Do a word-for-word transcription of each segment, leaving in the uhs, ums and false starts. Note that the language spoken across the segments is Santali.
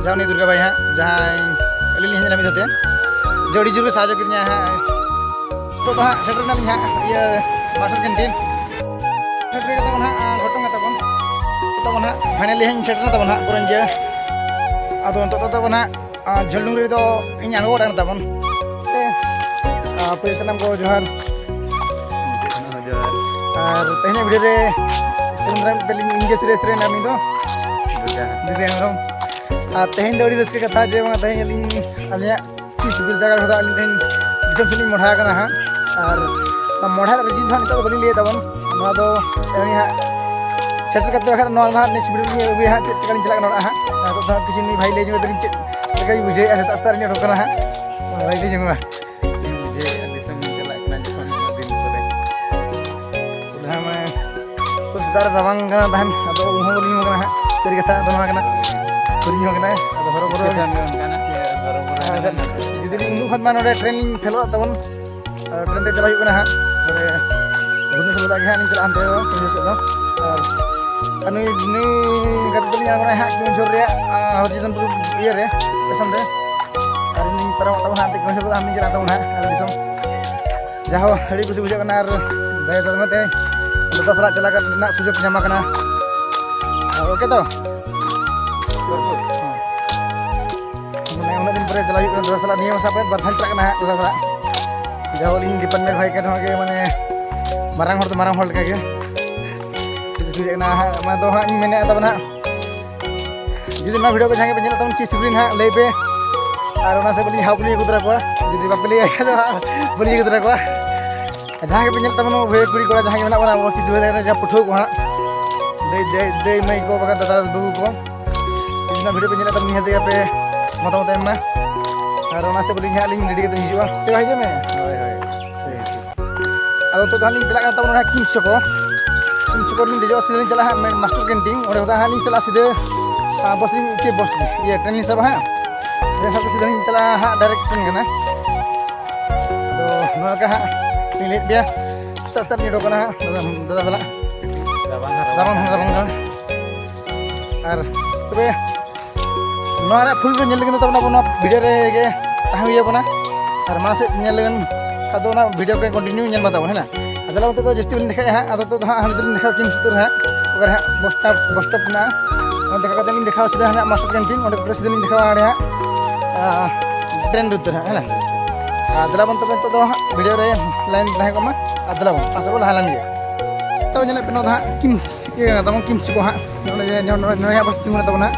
ᱡᱟᱦᱟᱸ ᱩᱱᱤ ᱫᱩᱨᱜᱟ ᱵᱷᱟᱭ ᱦᱟᱸᱜ, ᱡᱟᱦᱟᱸᱭ ᱟᱹᱞᱤᱧ ᱞᱤᱧ ᱦᱮᱡ ᱞᱮᱱᱟ ᱢᱤᱫ ᱫᱷᱟᱣ ᱛᱮ, ᱡᱮ ᱟᱹᱰᱤ ᱡᱳᱨ ᱜᱮ ᱥᱟᱦᱟᱡᱽᱡᱚ ᱠᱤᱫᱤᱧᱟ ᱦᱟᱸᱜ᱾ ᱱᱤᱛᱚᱜ ᱫᱚ ᱦᱟᱸᱜ ᱥᱮᱴᱮᱨ ᱮᱱᱟᱞᱤᱧ ᱦᱟᱸᱜ ᱤᱭᱟᱹ ᱢᱟᱥᱴᱟᱨ ᱠᱮᱱᱴᱤᱱ᱾ ᱥᱮᱴᱮᱨ ᱠᱟᱛᱮ ᱵᱚᱱ ᱦᱟᱸᱜ ᱜᱷᱚᱴᱚᱱ ᱠᱟᱛᱟ ᱵᱚᱱ᱾ ᱱᱤᱛᱚᱜ ᱵᱚᱱ ᱦᱟᱸᱜ ᱯᱷᱟᱭᱱᱟᱞᱤ ᱦᱟᱸᱜ ᱤᱧ ᱥᱮᱴᱮᱨ ᱮᱱ ᱛᱟᱵᱚᱱ ᱦᱟᱸᱜ ᱠᱚᱨᱚᱧᱡᱤᱭᱟᱹ᱾ ᱟᱫᱚ ᱱᱤᱛᱚᱜ ᱫᱚ ᱛᱟᱵᱚᱱ ᱦᱟᱸᱜ ᱟᱨ ᱡᱷᱟᱹᱞᱰᱩᱝᱨᱤ ᱨᱮᱫᱚ ᱤᱧ ᱟᱬᱜᱚ ᱜᱚᱫ ᱟᱠᱟᱱ ᱛᱟᱵᱚᱱ᱾ ᱟᱨ ᱟᱯᱮ ᱥᱟᱱᱟᱢ ᱠᱚ ᱡᱚᱦᱟᱨ᱾ ᱟᱨ ᱛᱮᱦᱮᱧᱟᱜ ᱵᱷᱤᱰᱤᱭᱳ ᱨᱮ ᱥᱮᱨᱮᱧ ᱫᱟᱨᱟᱢ ᱯᱮ ᱞᱤᱧ ᱤᱧ ᱜᱮ ᱥᱮᱨᱮᱧ ᱥᱮᱨᱮᱧ ᱟᱹᱞᱤᱧ ᱫᱚ ᱫᱩᱨᱜᱟ ᱦᱮᱢᱵᱨᱚᱢ᱾ ᱟᱨ ᱛᱮᱦᱮᱧ ᱫᱚ ᱟᱹᱰᱤ ᱨᱟᱹᱥᱠᱟᱹ ᱠᱟᱛᱷᱟ ᱡᱮ ᱵᱟᱝ ᱛᱮᱦᱮᱧ ᱟᱹᱞᱤᱧ ᱟᱹᱞᱤᱧᱟᱜ ᱛᱤᱥ ᱵᱤᱨᱫᱟᱹᱜᱟᱲ ᱠᱷᱚᱱᱟᱜ ᱟᱹᱞᱤᱧ ᱛᱮᱦᱮᱧ ᱫᱤᱥᱚᱢ ᱥᱮᱫ ᱞᱤᱧ ᱢᱚᱦᱰᱟ ᱟᱠᱟᱱᱟ ᱦᱟᱸᱜ᱾ ᱟᱨ ᱚᱱᱟ ᱢᱚᱦᱰᱟ ᱨᱮᱭᱟᱜ ᱨᱤᱡᱤᱱ ᱫᱚ ᱦᱟᱸᱜ ᱱᱤᱛᱚᱜ ᱫᱚ ᱵᱟᱹᱞᱤᱧ ᱞᱟᱹᱭ ᱛᱟᱵᱚᱱ᱾ ᱱᱚᱣᱟ ᱫᱚ ᱟᱹᱞᱤᱧ ᱦᱟᱸᱜ ᱥᱮᱴᱮᱨ ᱠᱟᱛᱮ ᱵᱟᱠᱷᱟᱱ ᱱᱚᱣᱟ ᱫᱚ ᱦᱟᱸᱜ ᱱᱮᱠᱥᱴ ᱵᱷᱤᱰᱤᱭᱳ ᱞᱤᱧ ᱟᱹᱜᱩᱭᱟ ᱦᱟᱸᱜ, ᱪᱮᱫ ᱞᱮᱠᱟ ᱞᱤᱧ ᱪᱟᱞᱟᱜ ᱠᱟᱱᱟ ᱚᱲᱟᱜ ᱦᱟᱸᱜ᱾ ᱱᱤᱛᱚᱜ ᱫᱚ ᱦᱟᱸᱜ ᱠᱤᱪᱷᱩ ᱱᱩᱭ ᱵᱷᱟᱭ ᱞᱟᱹᱭ ᱧᱚᱜ ᱟᱹᱞᱤᱧ ᱪᱮᱫ ᱞᱮᱠᱟ ᱵᱩᱡᱷᱟᱹᱣᱮᱫᱼᱟ, ᱥᱮᱛᱟᱜ ᱥᱮᱛᱟᱜ ᱨᱮ ᱚᱰᱚᱠ ᱠᱟᱱᱟ ᱦᱟᱸᱜ᱾ ᱵᱷᱟᱭ ᱞᱟᱹᱭ ᱧᱚᱜ ᱢᱟ᱾ ᱤᱧ ᱵᱩᱡᱷᱟᱹᱣᱮᱫᱼᱟ ᱫᱤᱥᱚᱢ ᱤᱧ ᱪᱟᱞᱟᱜ ᱠᱟᱱᱟ ᱡᱚᱠᱷᱚᱱ ᱩᱱᱟᱹᱜ ᱫᱤᱱ ᱯᱚᱨᱮ᱾ ᱡᱟᱦᱟᱸ ᱢᱟᱱᱮ ᱛᱚ ᱥᱮᱛᱟᱜ ᱨᱮ ᱨᱟᱵᱟᱝ ᱠᱟᱱᱟ ᱛᱟᱦᱮᱱ, ᱟᱫᱚ ᱩᱢ ᱦᱚᱸ ᱵᱟᱹᱞᱤᱧ ᱩᱢ ᱠᱟᱱᱟ ᱦᱟᱸᱜ᱾ ᱥᱟᱹᱨᱤ ᱠᱟᱛᱷᱟ ᱫᱚ ᱱᱚᱣᱟ ᱠᱟᱱᱟ, ᱵᱟᱹᱞᱤᱧ ᱩᱢ ᱠᱟᱱᱟ᱾ ᱟᱫᱚ ᱦᱚᱨᱚ ᱵᱚᱨᱚ ᱥᱤᱪᱩᱭᱮᱥᱚᱱ ᱜᱮ ᱚᱱᱠᱟᱱᱟ ᱥᱮ ᱦᱚᱨᱚ ᱵᱚᱨᱚ ᱟᱨ ᱦᱮᱱᱟᱜ ᱞᱤᱧᱟ᱾ ᱡᱩᱫᱤ ᱞᱤᱧ ᱩᱢᱩᱜ ᱠᱷᱟᱱ ᱢᱟ ᱱᱚᱰᱮ ᱴᱨᱮᱱ ᱞᱤᱧ ᱯᱷᱮᱞᱚᱜ ᱛᱟᱵᱚᱱ᱾ ᱟᱨ ᱴᱨᱮᱱ ᱛᱮ ᱪᱟᱞᱟᱜ ᱦᱩᱭᱩᱜ ᱠᱟᱱᱟ ᱦᱟᱸᱜ᱾ ᱱᱚᱰᱮ ᱵᱷᱩᱵᱽᱱᱮᱥᱚᱨ ᱵᱚᱞᱚᱜ ᱜᱮ ᱦᱟᱸᱜ ᱞᱤᱧ ᱪᱟᱞᱟᱜᱼᱟ ᱦᱟᱱᱛᱮ ᱫᱚ, ᱵᱷᱩᱵᱽᱱᱮᱥᱚᱨ ᱫᱚ᱾ ᱟᱨ, ᱟᱨ ᱱᱩᱭ, ᱱᱩᱭ ᱜᱟᱛᱮ ᱛᱟᱹᱞᱤᱧ ᱟᱬᱜᱚᱱᱟᱭ ᱦᱟᱸᱜ ᱠᱮᱣᱚᱱᱡᱷᱚᱨ ᱨᱮᱭᱟᱜ, ᱟᱨ, ᱦᱚᱨᱤᱪᱚᱸᱫᱚᱱᱯᱩᱨ ᱤᱭᱟᱹ ᱨᱮ, ᱥᱴᱮᱥᱚᱱ ᱨᱮ᱾ ᱟᱨ ᱩᱱᱤ ᱯᱟᱨᱚᱢᱚᱜ ᱛᱟᱵᱚᱱᱟ ᱦᱟᱸᱜ, ᱮᱱᱛᱮ ᱠᱮᱣᱚᱱᱡᱷᱚᱨ ᱫᱚ ᱦᱟᱸᱜ ᱞᱤᱧ ᱪᱟᱞᱟᱜ ᱛᱟᱵᱚᱱᱟ ᱦᱟᱸᱜ, ᱟᱞᱮ ᱫᱤᱥᱚᱢ᱾ ᱡᱟᱦᱳ, ᱟᱹᱰᱤ ᱠᱩᱥᱤ ᱵᱩᱡᱷᱟᱹᱜ ᱠᱟᱱᱟ ᱟᱨ ᱫᱟᱭᱟ ᱫᱟᱨᱢᱟ ᱛᱮ ᱫᱟᱫᱟ ᱥᱟᱞᱟᱜ ᱪᱟᱞᱟᱣ ᱨᱮᱱᱟᱜ ᱥᱩᱡᱳᱜᱽ ᱧᱟᱢ ᱟᱠᱟᱱᱟ᱾ ᱟᱨ ᱳᱠᱮ ᱛᱚ? ᱢᱟᱱᱮ ᱩᱱᱟᱹᱜ ᱫᱤᱱ ᱯᱚᱨᱮ ᱪᱟᱞᱟᱣ ᱦᱩᱭᱩᱜ ᱠᱟᱱᱟ ᱫᱟᱫᱟ ᱥᱟᱞᱟᱜ᱾ ᱱᱤᱭᱟᱹ ᱢᱟᱥᱟ ᱯᱚᱨᱮ ᱵᱟᱨ ᱫᱷᱟᱣ ᱪᱟᱞᱟᱜ ᱠᱟᱱᱟ ᱦᱟᱸᱜ ᱫᱟᱫᱟ ᱥᱟᱞᱟᱜ᱾ ᱡᱟᱦᱳ, ᱤᱧ ᱰᱤᱯᱟᱨᱴᱢᱮᱱᱴ ᱵᱷᱟᱭ ᱠᱟᱱ ᱨᱮᱦᱚᱸ ᱜᱮ, ᱢᱟᱱᱮ ᱢᱟᱨᱟᱝ ᱦᱚᱲ ᱫᱚ ᱢᱟᱨᱟᱝ ᱦᱚᱲ ᱞᱮᱠᱟ ᱜᱮ᱾ ᱠᱩᱥᱤ ᱵᱩᱡᱷᱟᱹᱜ ᱠᱟᱱᱟ ᱦᱟᱸᱜ, ᱚᱱᱟ ᱫᱚ ᱦᱟᱸᱜ ᱤᱧ ᱢᱮᱱᱮᱫᱼᱟ ᱛᱟᱵᱚᱱ ᱦᱟᱸᱜ᱾ ᱡᱩᱫᱤ ᱱᱚᱣᱟ ᱵᱷᱤᱰᱤᱭᱳ ᱠᱚ ᱡᱟᱦᱟᱸᱭ ᱜᱮᱯᱮ ᱧᱮᱞᱮᱫ ᱛᱟᱵᱚᱱ, ᱪᱮᱫ ᱥᱤᱵᱤᱞ ᱦᱟᱸᱜ ᱞᱟᱹᱭ ᱯᱮ᱾ ᱟᱨ ᱚᱱᱟ ᱥᱮᱫ ᱵᱚᱞᱮ ᱦᱟᱣ ᱠᱚᱞᱤᱧ ᱟᱹᱜᱩ ᱛᱚᱨᱟ ᱠᱚᱣᱟ, ᱡᱩᱫᱤ ᱵᱟᱯᱮ ᱞᱟᱹᱭᱟ ᱮᱱᱠᱷᱟᱱ ᱫᱚ ᱦᱟᱸᱜ ᱵᱟᱹᱞᱤᱧ ᱟᱹᱜᱩ ᱛᱚᱨᱟ ᱠᱚᱣᱟ᱾ ᱟᱨ ᱡᱟᱦᱟᱸᱭ ᱜᱮᱯᱮ ᱧᱮᱞᱮᱫ ᱛᱟᱵᱚᱱ, ᱩᱵᱷᱚᱭ ᱠᱩᱲᱤ ᱠᱚᱲᱟ ᱡᱟᱦᱟᱸᱭ ᱜᱮ ᱢᱮᱱᱟᱜ ᱵᱚᱱᱟ, ᱟᱵᱚ ᱠᱤᱥᱩ ᱵᱷᱟᱹᱭ ᱡᱟᱦᱟᱸ ᱯᱟᱹᱴᱷᱩᱣᱟᱹ ᱠᱚ ᱦᱟᱸᱜ, ᱫᱟᱹᱭ, ᱫᱟᱹᱭ, ᱫᱟᱹᱭ ᱢᱟᱹᱭ ᱠᱚ, ᱵᱟᱠᱷᱟᱱ ᱫᱟᱫᱟ ᱵᱟᱹᱵᱩ ᱠᱚ, ᱡᱩᱫᱤ ᱱᱚᱣᱟ ᱵᱷᱤᱰᱤᱭᱳ ᱯᱮ ᱧᱮᱞᱮᱫ ᱛᱟᱵᱚᱱ, ᱱᱤᱦᱟᱹᱛ ᱜᱮ ᱟᱯᱮ ᱢᱚᱛᱟᱢᱚᱛ ᱮᱢ ᱢᱟ᱾ ᱟᱨ ᱚᱱᱟ ᱥᱮᱫ ᱵᱚᱞᱮ ᱦᱟᱸᱜ ᱞᱤᱧ ᱨᱮᱰᱤ ᱠᱟᱛᱮ ᱦᱤᱡᱩᱜᱼᱟ᱾ ᱥᱮ ᱵᱟᱝ ᱦᱤᱡᱩᱜ ᱢᱮ? ᱦᱳᱭ, ᱦᱳᱭ᱾ ᱴᱷᱤᱠ, ᱴᱷᱤᱠ᱾ ᱟᱫᱚ ᱱᱤᱛᱚᱜ ᱫᱚ ᱦᱟᱸᱜ ᱞᱤᱧ ᱪᱟᱞᱟᱜ ᱠᱟᱱᱟ ᱛᱟᱵᱚᱱ ᱚᱱᱟ ᱠᱤᱢᱥ ᱪᱚᱠᱚ᱾ ᱠᱤᱢᱥ ᱪᱚᱠᱚ ᱞᱤᱧ ᱫᱮᱡᱚᱜᱼᱟ, ᱥᱤᱫᱷᱟᱹ ᱞᱤᱧ ᱪᱟᱞᱟᱜᱼᱟ ᱦᱟᱸᱜ ᱢᱮᱱ ᱢᱟᱥᱴᱟᱨ ᱠᱮᱱᱴᱤᱱ᱾ ᱚᱸᱰᱮ ᱠᱷᱚᱱᱟᱜ ᱦᱟᱸᱜ ᱞᱤᱧ ᱪᱟᱞᱟᱜᱼᱟ ᱥᱤᱫᱷᱟᱹ, ᱟᱸ, ᱵᱟᱥ ᱞᱤᱧ, ᱪᱮᱫ ᱵᱟᱥ ᱞᱤᱧ, ᱤᱭᱟᱹ, ᱴᱨᱮᱱ ᱞᱤᱧ ᱥᱟᱵᱟ ᱦᱟᱸᱜ᱾ ᱴᱨᱮᱱ ᱥᱟᱵ ᱠᱟᱛᱮ ᱥᱤᱫᱷᱟᱹ ᱞᱤᱧ ᱪᱟᱞᱟᱜᱼᱟ ᱦᱟᱸᱜ, ᱰᱟᱭᱨᱮᱠᱴ ᱴᱨᱮᱱ ᱠᱟᱱᱟ᱾ ᱟᱫᱚ ᱱᱚᱣᱟ ᱞᱮᱠᱟ ᱦᱟᱸᱜ ᱞᱤᱧ ᱞᱟᱹᱭᱮᱫ ᱯᱮᱭᱟ, ᱥᱮᱛᱟᱜ ᱥᱮᱛᱟᱜ ᱞᱤᱧ ᱩᱰᱩᱠ ᱠᱟᱱᱟ ᱦᱟᱸᱜ, ᱫᱟᱫᱟ, ᱫᱟᱫᱟ ᱥᱟᱞᱟᱜ᱾ ᱨᱟᱵᱟᱝ ᱦᱚᱸ ᱨᱟᱵᱟᱝ ᱨᱟᱵᱟᱝ ᱠᱟᱱᱟ᱾ ᱠᱟᱱᱟ᱾ ᱟᱨ ᱛᱚᱵᱮ ᱱᱚᱣᱟ ᱨᱮᱭᱟᱜ ᱯᱷᱩᱞ ᱨᱮ ᱧᱮᱞ ᱞᱟᱹᱜᱤᱫ ᱫᱚ ᱛᱟᱵᱚᱱ ᱟᱵᱚ ᱱᱚᱣᱟ ᱵᱷᱤᱰᱤᱭᱳ ᱨᱮ ᱜᱮ ᱛᱟᱦᱮᱸ ᱦᱩᱭ ᱟᱵᱚᱱᱟ᱾ ᱟᱨ ᱢᱟᱲᱟᱝ ᱥᱮᱫ ᱧᱮᱞ ᱞᱟᱹᱜᱤᱫ ᱟᱫᱚ ᱚᱱᱟ ᱵᱷᱤᱰᱤᱭᱳ ᱠᱚ ᱠᱚᱱᱴᱤᱱᱤᱭᱩ ᱧᱮᱞ ᱢᱟ ᱛᱟᱵᱚᱱ, ᱦᱮᱸ ᱱᱟ? ᱟᱫᱚ ᱱᱤᱛᱚᱜ ᱫᱚ ᱡᱟᱹᱥᱛᱤ ᱵᱟᱹᱞᱤᱧ ᱫᱮᱠᱷᱟᱣᱮᱫᱼᱟ ᱦᱟᱸᱜ, ᱟᱫᱚ ᱱᱤᱛᱚᱜ ᱫᱚ ᱦᱟᱸᱜ ᱦᱟᱸᱰᱮ ᱫᱚᱞᱤᱧ ᱫᱮᱠᱷᱟᱣᱟ ᱠᱤᱢᱥ ᱩᱛᱟᱹᱨ ᱦᱟᱸᱜ, ᱚᱠᱟᱨᱮ ᱦᱟᱸᱜ ᱵᱚᱥ ᱥᱴᱚᱯ, ᱵᱚᱥ ᱥᱴᱚᱯ ᱢᱮᱱᱟᱜᱼᱟ᱾ ᱚᱸᱰᱮ ᱫᱮᱠᱷᱟᱣ ᱠᱟᱛᱮ ᱞᱤᱧ ᱫᱮᱠᱷᱟᱣᱟ ᱥᱤᱫᱷᱟᱹ ᱦᱟᱸᱜ ᱢᱟᱥᱴᱟᱨ ᱠᱮᱱᱴᱤᱱ, ᱚᱸᱰᱮ ᱯᱩᱨᱟᱹ ᱥᱤᱫᱷᱟᱹ ᱞᱤᱧ ᱫᱮᱠᱷᱟᱣᱟ ᱦᱟᱸᱰᱮ ᱦᱟᱸᱜ, ᱟᱸ, ᱴᱨᱮᱱ ᱨᱩᱴ ᱫᱚ ᱦᱟᱸᱜ, ᱦᱮᱸ ᱱᱟ? ᱟᱨ ᱫᱮᱞᱟ ᱵᱚᱱ ᱛᱚᱵᱮ ᱱᱤᱛᱚᱜ ᱫᱚ ᱦᱟᱸᱜ ᱵᱷᱤᱰᱤᱭᱳ ᱨᱮ ᱞᱟᱭᱤᱱ ᱛᱟᱦᱮᱸ ᱠᱚᱜ ᱢᱟ, ᱟᱨ ᱫᱮᱞᱟ ᱵᱚᱱ ᱯᱟᱥᱮ ᱵᱚᱱ ᱞᱟᱦᱟ ᱞᱮᱱ ᱜᱮ᱾ ᱛᱚᱵᱮ ᱧᱮᱞᱮᱫ ᱯᱮ ᱱᱚᱣᱟ ᱫᱚ ᱦᱟᱸᱜ ᱠᱤᱢᱥ ᱤᱭᱟᱹ ᱠᱟᱱᱟ ᱛᱟᱵᱚᱱ, ᱠᱤᱢᱥ ᱠᱚ ᱦᱟᱸᱜ ᱱᱚᱰᱮ ᱡᱮ ᱱᱚᱰᱮ ᱱᱚᱰᱮ ᱦᱟᱸᱜ ᱵᱚᱥ ᱛᱤᱸᱜᱩᱱᱟ ᱛᱟᱵᱚᱱ ᱦᱟᱸᱜ᱾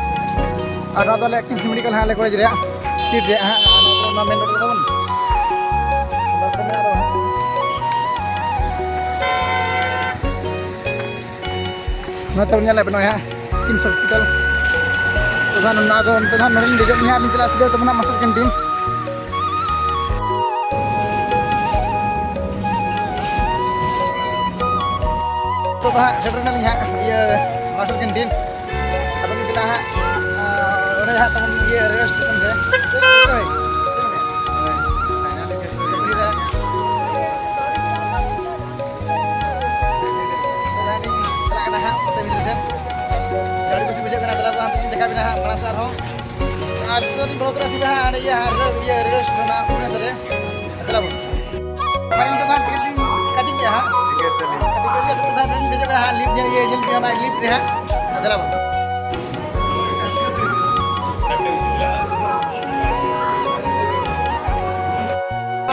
ᱟᱨ ᱱᱚᱣᱟ ᱫᱚ ᱟᱞᱮ ᱠᱤᱢᱥ ᱢᱮᱰᱤᱠᱮᱞ ᱦᱟᱸᱜ ᱟᱞᱮ ᱠᱚᱞᱮᱡᱽ ᱨᱮᱭᱟᱜ ᱥᱤᱴ ᱨᱮᱭᱟᱜ ᱦᱟᱸᱜ, ᱟᱨ ᱱᱚᱣᱟ ᱢᱮᱱ ᱨᱳᱰ ᱛᱟᱵᱚᱱ᱾ ᱰᱟᱠᱛᱚᱨ ᱢᱮᱱᱟᱜ ᱛᱟᱵᱚᱱ ᱦᱟᱸᱜ᱾ ᱱᱚᱣᱟ ᱛᱟᱵᱚᱱ ᱧᱮᱞᱮᱫ ᱯᱮ ᱱᱚᱜᱼᱚᱭ ᱦᱟᱸᱜ ᱠᱤᱢᱥ ᱦᱚᱥᱯᱤᱴᱟᱞ᱾ ᱛᱚ ᱦᱟᱸᱜ ᱱᱚᱣᱟ ᱫᱚ ᱚᱱᱛᱮ ᱫᱚ ᱦᱟᱸᱜ ᱱᱚᱰᱮ ᱞᱤᱧ ᱫᱮᱡᱚᱜ ᱜᱮᱭᱟ ᱦᱟᱸᱜ, ᱞᱤᱧ ᱪᱟᱞᱟᱜᱼᱟ ᱥᱤᱫᱷᱟᱹ ᱛᱟᱵᱚᱱ ᱦᱟᱸᱜ ᱢᱟᱥᱴᱟᱨ ᱠᱮᱱᱴᱤᱱ᱾ ᱱᱤᱛᱚᱜ ᱫᱚ ᱦᱟᱸᱜ ᱥᱮᱴᱮᱨ ᱮᱱᱟᱞᱤᱧ ᱦᱟᱸᱜ ᱤᱭᱟᱹ ᱢᱟᱥᱴᱟᱨ ᱠᱮᱱᱴᱤᱱ᱾ ᱟᱫᱚ ᱞᱤᱧ ᱪᱟᱞᱟᱜᱼᱟ ᱦᱟᱸᱜ, ᱟᱸ, ᱚᱸᱰᱮ ᱦᱟᱸᱜ ᱛᱟᱵᱚᱱ ᱤᱭᱟᱹ ᱨᱮᱞᱣᱮ ᱥᱴᱮᱥᱚᱱ ᱨᱮ᱾ ᱦᱳᱭ᱾ ᱦᱳᱭ᱾ ᱯᱷᱟᱭᱱᱟᱞᱤ ᱪᱟᱞᱟᱜ ᱠᱟᱱᱟ ᱦᱟᱸᱜ ᱚᱱᱛᱮ ᱵᱷᱤᱛᱨᱤ ᱥᱮᱫ᱾ ᱟᱹᱰᱤ ᱠᱩᱥᱤ ᱵᱩᱡᱷᱟᱹᱜ ᱠᱟᱱᱟ, ᱛᱟᱦᱞᱮ ᱟᱵᱚ ᱦᱟᱸᱜ ᱫᱮᱠᱷᱟᱣ ᱵᱮᱱᱟ ᱦᱟᱸᱜ ᱢᱟᱲᱟᱝ ᱥᱮᱫ ᱟᱨᱦᱚᱸ᱾ ᱟᱨ ᱱᱤᱛᱚᱜ ᱞᱤᱧ ᱵᱚᱞᱚ ᱩᱛᱟᱹᱨᱚᱜᱼᱟ ᱥᱤᱫᱷᱟ ᱦᱟᱸᱜ ᱤᱭᱟᱹ ᱦᱟᱸᱜ ᱨᱮᱞ, ᱤᱭᱟᱹ ᱨᱮᱞᱣᱮ ᱥᱴᱮᱥᱚᱱ ᱦᱟᱸᱜ ᱵᱷᱩᱵᱽᱱᱮᱥᱚᱨ ᱨᱮ᱾ ᱫᱮᱞᱟ ᱵᱚᱱ᱾ ᱢᱟᱱᱮ ᱱᱤᱛᱚᱜ ᱫᱚ ᱦᱟᱸᱜ ᱴᱤᱠᱤᱴ ᱞᱤᱧ ᱠᱟᱹᱴᱤᱡ ᱜᱮᱭᱟ ᱦᱟᱸᱜ᱾ ᱴᱤᱠᱤᱴ ᱛᱮᱞᱤᱧ᱾ ᱠᱟᱹᱴᱤᱡ ᱜᱮᱭᱟ, ᱱᱤᱛᱚᱜ ᱫᱚ ᱦᱟᱸᱜ ᱞᱤᱧ ᱫᱮᱡᱚᱜ ᱠᱟᱱᱟ ᱦᱟᱸᱜ, ᱞᱤᱯᱷᱴ ᱧᱮᱞ, ᱤᱭᱟᱹ ᱧᱮᱞ ᱯᱮ ᱚᱱᱟ ᱞᱤᱯᱷᱴ ᱨᱮ ᱦᱟᱸᱜ᱾ ᱫᱮᱞᱟ ᱵᱚᱱ᱾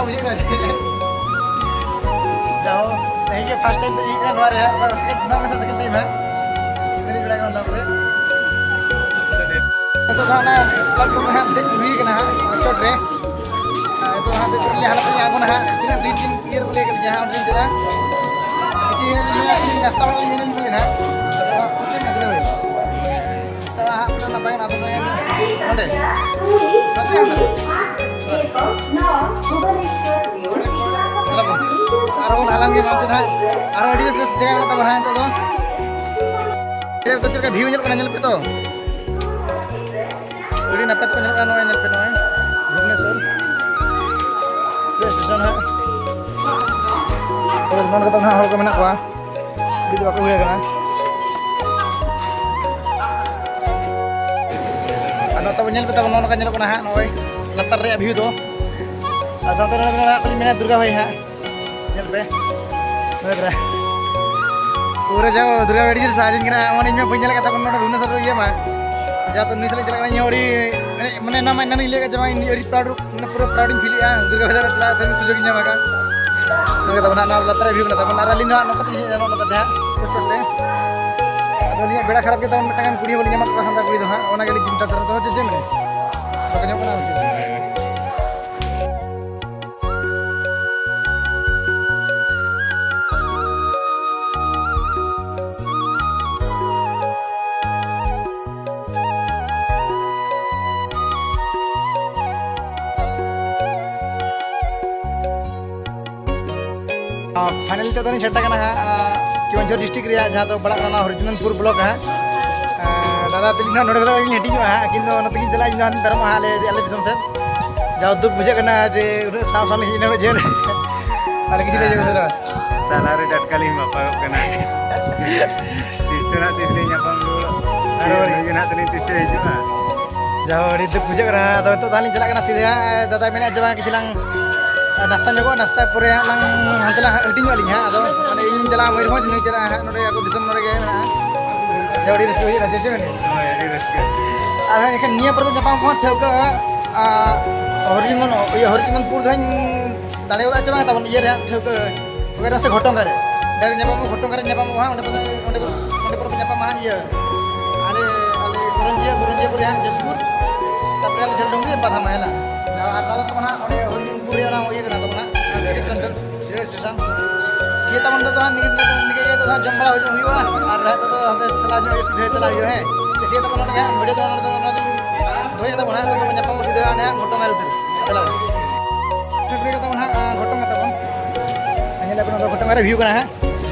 ᱵᱩᱡᱷᱟᱹᱣ ᱠᱟᱱᱟ ᱪᱮ? ᱡᱟᱦᱳ, ᱛᱮᱦᱮᱧ ᱜᱮ ᱯᱷᱟᱥᱴ ᱴᱟᱭᱤᱢ ᱯᱮ ᱦᱮᱡ ᱠᱟᱱᱟ ᱱᱚᱣᱟ ᱨᱮ, ᱱᱚᱣᱟ ᱥᱮᱠᱮᱱᱰ, ᱱᱚᱣᱟ ᱜᱮ ᱥᱮᱠᱮᱱᱰ ᱴᱟᱭᱤᱢ ᱦᱟᱸᱜ᱾ ᱫᱮᱡ ᱵᱟᱲᱟ ᱠᱟᱱᱟ ᱱᱚᱣᱟ ᱠᱚᱨᱮ᱾ ᱱᱤᱛᱚᱜ ᱫᱚ ᱦᱟᱸᱜ ᱚᱱᱟ ᱯᱞᱟᱴᱯᱷᱚᱨᱢ ᱨᱮ ᱦᱟᱸᱜ ᱫᱮᱡ ᱦᱩᱭ ᱠᱟᱱᱟ ᱦᱟᱸᱜ, ᱪᱚᱴ ᱨᱮ᱾ ᱟᱨ ᱱᱤᱛᱚᱜ ᱦᱟᱸᱜ ᱫᱮᱡ ᱠᱟᱛᱮ ᱦᱟᱸᱜ ᱱᱚᱛᱮ ᱟᱬᱜᱚᱱᱟ ᱦᱟᱸᱜ, ᱛᱤᱱᱟᱹᱜ ᱫᱤᱱ ᱫᱤᱱ ᱤᱭᱟᱹ ᱨᱮᱠᱚ ᱞᱟᱹᱭ ᱠᱟᱫᱟ, ᱡᱟᱦᱟᱸ ᱚᱸᱰᱮ ᱞᱤᱧ ᱪᱟᱞᱟᱜᱼᱟ᱾ ᱠᱤᱪᱷᱩ ᱱᱟᱥᱛᱟ ᱵᱟᱲᱟ ᱞᱤᱧ ᱢᱮᱱᱟ ᱱᱤᱛᱚᱜ ᱜᱮ ᱦᱟᱸᱜ᱾ ᱟᱫᱚ ᱦᱟᱸᱜ ᱪᱮᱫ ᱱᱟᱥᱛᱟ ᱦᱩᱭᱩᱜᱼᱟ? ᱛᱟᱨᱟ ᱦᱟᱸᱜ ᱚᱱᱟ ᱱᱟᱯᱟᱭ ᱚᱱᱟ ᱫᱚ ᱱᱚᱰᱮ᱾ ᱱᱚᱛᱮ ᱦᱟᱸᱜ ᱢᱮᱱᱟᱜᱼᱟ᱾ ᱟᱨᱚ ᱵᱚᱱ ᱦᱟᱞᱟᱝ ᱜᱮ ᱢᱟᱥᱮ ᱱᱟᱦᱟᱜ᱾ ᱟᱨᱚ ᱟᱹᱰᱤ ᱵᱮᱥ ᱵᱮᱥ ᱡᱟᱭᱜᱟ ᱢᱮᱱᱟᱜ ᱛᱟᱵᱚᱱᱟ ᱱᱤᱛᱚᱜ ᱫᱚ᱾ ᱪᱮᱫ ᱞᱮᱠᱟ, ᱪᱮᱫ ᱞᱮᱠᱟ ᱵᱷᱤᱭᱩ ᱧᱮᱞᱚᱜ ᱠᱟᱱᱟ, ᱧᱮᱞ ᱯᱮ ᱛᱚ᱾ ᱟᱹᱰᱤ ᱱᱟᱯᱟᱭ ᱛᱮᱠᱚ ᱧᱮᱞᱚᱜ ᱠᱟᱱᱟ, ᱱᱚᱜᱼᱚᱭ ᱧᱮᱞ ᱯᱮ, ᱱᱚᱜᱼᱚᱭ ᱵᱷᱩᱵᱽᱱᱮᱥᱚᱨ ᱨᱮᱞ ᱥᱴᱮᱥᱚᱱ ᱦᱟᱸᱜ᱾ ᱱᱚᱰᱮ ᱠᱟᱛᱮ ᱱᱟᱦᱟᱜ ᱦᱚᱲ ᱠᱚ ᱢᱮᱱᱟᱜ ᱠᱚᱣᱟ᱾ ᱵᱤᱞ ᱵᱟᱠᱚ ᱦᱩᱭ ᱟᱠᱟᱱᱟ᱾ ᱟᱨ ᱱᱚᱛᱮ ᱵᱚᱱ ᱧᱮᱞ ᱯᱮ ᱛᱟᱵᱚᱱ, ᱱᱚᱜᱼᱚ ᱱᱚᱝᱠᱟ ᱧᱮᱞᱚᱜ ᱠᱟᱱᱟ ᱦᱟᱸᱜ ᱱᱚᱜᱼᱚᱭ ᱞᱟᱛᱟᱨ ᱨᱮᱭᱟᱜ ᱵᱷᱤᱭᱩ ᱫᱚ᱾ ᱟᱨ ᱥᱟᱶᱛᱮ ᱱᱚᱰᱮ ᱢᱮᱱᱟᱜ ᱛᱟᱹᱞᱤᱧ ᱢᱮᱱᱟᱭᱟ ᱫᱩᱨᱜᱟ ᱵᱷᱟᱭ ᱦᱟᱸᱜ, ᱧᱮᱞ ᱯᱮ᱾ ᱱᱚᱰᱮ ᱯᱩᱨᱟᱹ ᱡᱟᱦᱟᱸ ᱫᱩᱨᱜᱟ ᱵᱷᱟᱭ ᱟᱹᱰᱤ ᱡᱳᱨ ᱥᱟᱦᱟᱡᱤᱱ ᱠᱟᱱᱟ, ᱢᱟᱱᱮ ᱤᱧ ᱢᱟ ᱵᱟᱹᱧ ᱧᱮᱞ ᱟᱠᱟᱫ ᱛᱟᱵᱚᱱ ᱱᱚᱰᱮ ᱵᱷᱩᱵᱽᱱᱮᱥᱚᱨ ᱨᱮ ᱤᱭᱟᱹ ᱢᱟ᱾ ᱡᱟᱦᱟᱸ ᱛᱚ ᱱᱩᱭ ᱥᱟᱞᱟᱜ ᱤᱧ ᱪᱟᱞᱟᱜ ᱠᱟᱱᱟ, ᱤᱧ ᱦᱚᱸ ᱟᱹᱰᱤ, ᱢᱟᱱᱮ ᱮᱱᱟᱱ ᱢᱟ ᱮᱱᱟᱱ ᱤᱧ ᱞᱟᱹᱭ ᱠᱟᱫ ᱡᱮ ᱵᱟᱝ, ᱤᱧ ᱟᱹᱰᱤ proud, ᱢᱟᱱᱮ ᱯᱩᱨᱟᱹ proud ᱤᱧ ᱯᱷᱤᱞᱮᱜᱼᱟ ᱫᱩᱨᱜᱟ ᱵᱷᱟᱭ ᱥᱟᱞᱟᱜ ᱪᱟᱞᱟᱜ ᱛᱮᱦᱮᱧ ᱥᱩᱡᱳᱜᱽ ᱤᱧ ᱧᱟᱢ ᱟᱠᱟᱫ᱾ ᱱᱚᱰᱮ ᱛᱟᱵᱚᱱ ᱦᱟᱸᱜ ᱱᱚᱣᱟ ᱞᱟᱛᱟᱨ ᱨᱮ ᱵᱷᱤᱭᱩ ᱠᱟᱱᱟ ᱛᱟᱵᱚᱱ, ᱟᱨ ᱟᱹᱞᱤᱧ ᱫᱚ ᱦᱟᱸᱜ ᱱᱚᱝᱠᱟ ᱛᱮᱞᱤᱧ ᱦᱮᱡ ᱮᱱᱟ, ᱱᱚᱜᱼᱚ ᱱᱚᱝᱠᱟ ᱛᱮ ᱦᱟᱸᱜ ᱮᱭᱟᱨᱯᱳᱨᱴ ᱨᱮ᱾ ᱟᱫᱚ ᱟᱹᱞᱤᱧᱟᱜ ᱵᱮᱲᱟ ᱠᱷᱟᱨᱟᱯ ᱜᱮ ᱛᱟᱵᱚᱱ, ᱢᱤᱫᱴᱟᱝ ᱜᱟᱱ ᱠᱩᱲᱤ ᱦᱚᱸ ᱵᱟᱹᱞᱤᱧ ᱧᱟᱢ ᱟᱠᱟᱫ ᱠᱚᱣᱟ ᱥᱟᱱᱛᱟᱲ ᱠᱩᱲᱤ ᱫᱚ ᱦᱟᱸᱜ, ᱚᱱᱟ ᱜᱮ ᱟᱹᱰᱤ ᱪᱤᱱᱛᱟᱹ ᱫᱷᱟᱨᱟ ᱫᱚ ᱪᱮᱫ ᱢᱮᱱᱟ? ᱵᱟᱠᱚ ᱧᱟᱢᱚᱜ ᱠᱟᱱᱟ ᱪᱮᱫ? ᱯᱷᱟᱭᱱᱟᱞ ᱛᱮᱫᱚ ᱞᱤᱧ ᱥᱮᱴᱮᱨ ᱠᱟᱱᱟ ᱦᱟᱸᱜ, ᱟᱸ, ᱠᱮᱣᱚᱱᱡᱷᱚᱨ ᱰᱤᱥᱴᱨᱤᱠᱴ ᱨᱮᱭᱟᱜ ᱡᱟᱦᱟᱸ ᱫᱚ ᱯᱟᱲᱟᱜ ᱠᱟᱱᱟ ᱦᱚᱨᱤᱪᱚᱸᱫᱚᱱᱯᱩᱨ ᱵᱞᱚᱠ ᱦᱟᱸᱜ᱾ ᱟᱸ, ᱫᱟᱫᱟ ᱛᱟᱹᱞᱤᱧ ᱦᱟᱸᱜ ᱱᱚᱰᱮ ᱠᱷᱚᱱᱟᱜ ᱞᱤᱧ ᱦᱟᱹᱴᱤᱧᱚᱜᱼᱟ ᱦᱟᱸᱜ, ᱟᱹᱠᱤᱱ ᱫᱚ ᱱᱚᱛᱮ ᱠᱤᱱ ᱪᱟᱞᱟᱜᱼᱟ, ᱤᱧ ᱫᱚ ᱦᱟᱸᱜ ᱞᱤᱧ ᱯᱟᱨᱚᱢᱚᱜᱼᱟ ᱦᱟᱸᱜ ᱟᱞᱮ, ᱟᱞᱮ ᱫᱤᱥᱚᱢ ᱥᱮᱫ᱾ ᱡᱟᱣ ᱫᱩᱠ ᱵᱩᱡᱷᱟᱹᱜ ᱠᱟᱱᱟ ᱡᱮ ᱩᱱᱟᱹᱜ ᱥᱟᱶ ᱥᱟᱶ ᱞᱤᱧ ᱦᱮᱡ ᱮᱱᱟ ᱩᱱᱟᱹᱜ ᱡᱷᱟᱹᱞ᱾ ᱟᱨ ᱠᱤᱪᱷᱩ ᱞᱟᱹᱭ ᱡᱚᱝ ᱫᱚ᱾ ᱛᱟᱞᱟᱨᱮ ᱴᱟᱴᱠᱟ ᱞᱤᱧ ᱢᱟᱯᱟᱜᱚᱜ ᱠᱟᱱᱟ᱾ ᱛᱤᱥ ᱪᱚ ᱱᱟᱜ ᱛᱤᱥ ᱞᱤᱧ ᱧᱟᱯᱟᱢ ᱨᱩᱣᱟᱹᱲᱚᱜ᱾ ᱟᱨ ᱱᱩᱭ ᱜᱮ ᱱᱟᱜ ᱛᱟᱹᱞᱤᱧ ᱛᱤᱥ ᱪᱚ ᱦᱤᱡᱩᱜᱼᱟ᱾ ᱡᱟᱦᱳ, ᱟᱹᱰᱤ ᱫᱩᱠ ᱵᱩᱡᱷᱟᱹᱜ ᱠᱟᱱᱟ᱾ ᱟᱫᱚ ᱱᱤᱛᱚᱜ ᱫᱚ ᱦᱟᱸᱜ ᱞᱤᱧ ᱪᱟᱞᱟᱜ ᱠᱟᱱᱟ ᱥᱤᱫᱷᱟᱹ ᱦᱟᱸᱜ᱾ ᱫᱟᱫᱟᱭ ᱢᱮᱱᱮᱫᱼᱟ ᱡᱮ ᱵᱟᱝ ᱠᱤᱪᱷᱩ ᱞᱟᱝ ᱱᱟᱥᱛᱟ ᱧᱚᱜᱚᱜᱼᱟ, ᱱᱟᱥᱛᱟ ᱯᱚᱨᱮ ᱦᱟᱸᱜ ᱞᱟᱝ ᱦᱟᱱᱛᱮ ᱞᱟᱝ ᱦᱟᱹᱴᱤᱧᱚᱜ ᱟᱹᱞᱤᱧ ᱦᱟᱸᱜ᱾ ᱟᱫᱚ ᱢᱟᱱᱮ ᱤᱧ ᱪᱟᱞᱟᱜᱼᱟ ᱢᱚᱭᱩᱨᱵᱷᱚᱸᱡᱽ, ᱱᱩᱭ ᱪᱟᱞᱟᱜᱼᱟ ᱦᱟᱸᱜ ᱱᱚᱰᱮ ᱟᱵᱚ ᱫᱤᱥᱚᱢ ᱱᱚᱰᱮ ᱜᱮ ᱢᱮᱱᱟᱜᱼᱟ᱾ ᱡᱟᱦᱳ, ᱟᱹᱰᱤ ᱨᱟᱹᱥᱠᱟᱹ ᱵᱩᱡᱷᱟᱹᱜᱼᱟ, ᱪᱮᱫ ᱪᱮᱫ ᱢᱮᱱᱟᱜᱼᱟ? ᱦᱳᱭ, ᱟᱹᱰᱤ ᱨᱟᱹᱥᱠᱟᱹ᱾ ᱟᱨ ᱦᱟᱸᱜ ᱮᱱᱠᱷᱟᱱ ᱱᱤᱭᱟᱹ ᱯᱚᱨᱮ ᱫᱚ ᱧᱟᱯᱟᱢ ᱠᱚᱦᱚᱸ ᱴᱷᱟᱹᱣᱠᱟᱹ, ᱟᱨ ᱦᱚᱨᱤᱪᱚᱸᱫᱚᱱ, ᱤᱭᱟᱹ, ᱦᱚᱨᱤᱪᱚᱸᱫᱚᱱᱯᱩᱨ ᱫᱚ ᱦᱟᱸᱜ ᱫᱟᱲᱮ ᱜᱚᱫᱟ ᱪᱮ ᱵᱟᱝ ᱛᱟᱵᱚᱱ ᱤᱭᱟᱹ ᱨᱮ ᱦᱟᱸᱜ ᱴᱷᱟᱹᱣᱠᱟᱹ᱾ ᱚᱠᱟᱨᱮ ᱥᱮ ᱜᱷᱚᱴᱚᱝᱜᱟ ᱨᱮ᱾ ᱰᱟᱭᱨᱮᱠᱴ ᱧᱟᱯᱟᱢ, ᱜᱷᱚᱴᱚᱝᱜᱟ ᱨᱮ ᱧᱟᱯᱟᱢᱚᱜᱼᱟ ᱦᱟᱸᱜ, ᱚᱸᱰᱮ ᱯᱚᱨᱮ, ᱚᱸᱰᱮ ᱯᱚᱨᱮ, ᱚᱸᱰᱮ ᱯᱚᱨᱮ ᱯᱮ ᱧᱟᱯᱟᱢᱟ ᱦᱟᱸᱜ ᱤᱭᱟᱹ᱾ ᱟᱞᱮ, ᱟᱞᱮ ᱜᱚᱨᱚᱧᱡᱤᱭᱟᱹ, ᱜᱚᱨᱚᱧᱡᱤᱭᱟᱹ ᱯᱚᱨᱮ ᱦᱟᱸᱜ ᱡᱟᱹᱥᱯᱩᱨ, ᱛᱟᱯᱚᱨᱮ ᱟᱞᱮ ᱡᱷᱟᱞᱰᱩᱝᱨᱤ ᱵᱟᱫᱷᱟᱢᱟ ᱦᱮᱸ ᱱᱟ᱾ ᱟᱨ ᱱᱚᱣᱟ ᱫᱚ ᱛᱟᱵᱚᱱ ᱦᱟᱸᱜ ᱚᱸᱰᱮ ᱦᱚᱨᱤᱪᱚᱸᱫᱚᱱᱯᱩᱨ ᱨᱮᱭᱟᱜ ᱚᱱᱟ ᱤᱭᱟᱹ ᱠᱟᱱᱟ ᱛᱟᱵᱚᱱ ᱦᱟᱸᱜ, ᱴᱤᱠᱤᱴ ᱥᱮᱱᱴᱟᱨ, ᱨᱮᱞᱣᱮ ᱥᱴᱮᱥᱚᱱ᱾ ᱴᱷᱤᱠ ᱜᱮᱭᱟ ᱛᱟᱵᱚᱱ, ᱱᱤᱛᱚᱜ ᱫᱚ ᱦᱟᱸᱜ ᱱᱤᱝᱠᱟᱹ, ᱱᱤᱝᱠᱟᱹ ᱜᱮ ᱱᱤᱛᱚᱜ ᱫᱚ ᱦᱟᱸᱜ ᱡᱚᱢ ᱵᱟᱲᱟ ᱦᱩᱭᱩᱜ ᱦᱩᱭᱩᱜᱼᱟ, ᱟᱨ ᱱᱤᱛᱚᱜ ᱫᱚ ᱦᱟᱱᱛᱮ ᱪᱟᱞᱟᱣ ᱧᱚᱜ ᱦᱩᱭᱩᱜᱼᱟ, ᱥᱤᱫᱷᱟᱹ ᱪᱟᱞᱟᱣ ᱦᱩᱭᱩᱜᱼᱟ ᱦᱮᱸ᱾ ᱴᱷᱤᱠ ᱜᱮᱭᱟ ᱛᱟᱵᱚᱱ, ᱱᱚᱰᱮ ᱜᱮ ᱦᱟᱸᱜ ᱵᱷᱤᱰᱤᱭᱳ ᱫᱚ ᱱᱚᱰᱮ ᱫᱚ ᱱᱚᱰᱮ ᱜᱤᱧ ᱫᱚᱦᱚᱭᱮᱫ ᱛᱟᱵᱚᱱᱟ, ᱱᱤᱛᱚᱜ ᱫᱚ ᱧᱟᱯᱟᱢ ᱥᱤᱫᱷᱟᱹ ᱦᱟᱸᱜ ᱜᱷᱚᱴᱚᱝᱜᱟ ᱨᱮ ᱩᱛᱟᱹᱨ᱾ ᱫᱮᱞᱟ ᱵᱚᱱ᱾ ᱴᱷᱤᱠ ᱜᱮᱭᱟ ᱛᱟᱵᱚᱱ ᱦᱟᱸᱜ, ᱜᱷᱚᱴᱚᱝᱜᱟ ᱛᱟᱵᱚᱱ᱾ ᱧᱮᱞᱮᱫ ᱵᱚᱱ ᱱᱚᱰᱮ ᱜᱷᱚᱴᱚᱝᱜᱟ ᱨᱮ ᱵᱷᱤᱭᱩ ᱠᱟᱱᱟ ᱦᱟᱸᱜ᱾